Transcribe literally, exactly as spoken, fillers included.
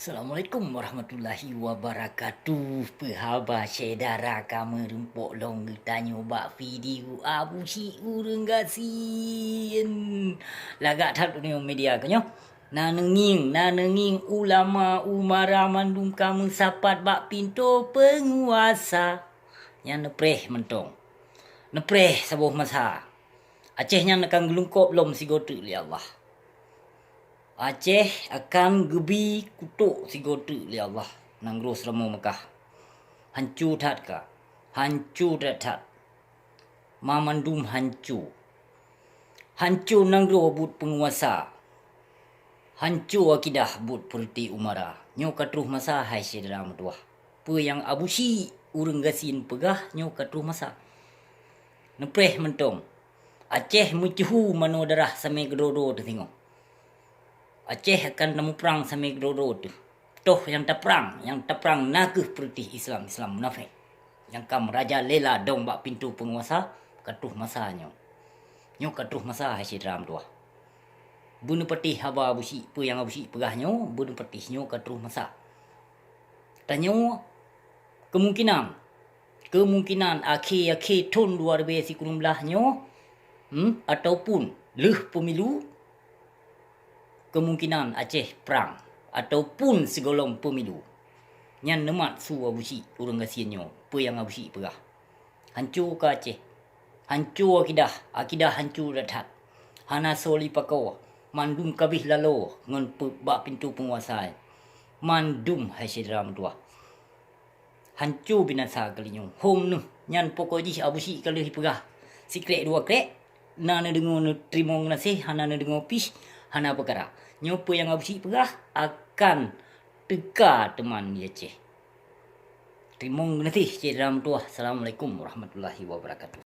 Assalamualaikum warahmatullahi wabarakatuh. Peuhaba syedara kamoe rumpok lôn geutanyoe bak video Abusyik Ureuëng Gasien. Lagak that uneung media keunyoe. Na neungieng, na neungieng ulama umara mandum ka meusapat bak pintoe peunguasa. Nyan neupreh mantong. Neupreh saboh masa. Aceh nyan akan geulungkop lom sigoe teuk lé Allah. Aceh akan geubi kutok sigoe teuk lé Allah. Nanggroe Seuramoe Meukah. Hanco that ka. Hanco that-that. Ma mandum hanco. Hanco nanggroe buet peunguasa. Hanco akidah buet peureuté umara. Nyoe ka troh masa hai syedara meutuwah. Peue nyang Abusyik Ureuëng Gasien peugah nyoe ka troh masa. Neupreh mantong. Aceh meuceuhu manoe darah samé keudroe-droe teuh singoh. Aceh akan tamuprang samé keudroe-droe teuh. Toh nyang taprang, nyang taprang na kheueh peureuté Islam, Islam munafék. Nyang ka meurajalela dong bak pintoe peunguasa, ka troh masa nyoe. Nyoe ka troh masa hai syedara meutuwah. Beuneupatéh haba Abusyik, peue nyang Abusyik peugah nyoe, beuneupatéh nyoe ka troh masa. Tanyoe keumungkinan, keumungkinan akhé-akhé thon dua ribèe sikureueng blaih nyoe, hmm, ataupun lheueh pemilu, keumungkinan Aceh prang ataupun sigohlom pemilu. Nyan neumat su Abusyik Ureuëng Gasien nyoe, peue nyang Abusyik peugah. Hanco ka Aceh. Hanco akidah, akidah hanco that-that. Hana soe lipako, mandum kabéh laloe ngon pe-, bak pintoe peunguasa. Mandum hai syedara meutuwah. Hanco binasa kali nyoe. Hom neuh, nyan pokok jih Abusyik ka lheueh jipeugah. Sikrék dua krék, na neudeungoe neuteurimong geunaséh, hana neudeungoe pih, hana peukara. Nyoe peue nyang Abusyik peugah akan teuka teuma di Aceh. Teurimong geunaséh syedara meutuwah. Assalamualaikum warahmatullahi wabarakatuh.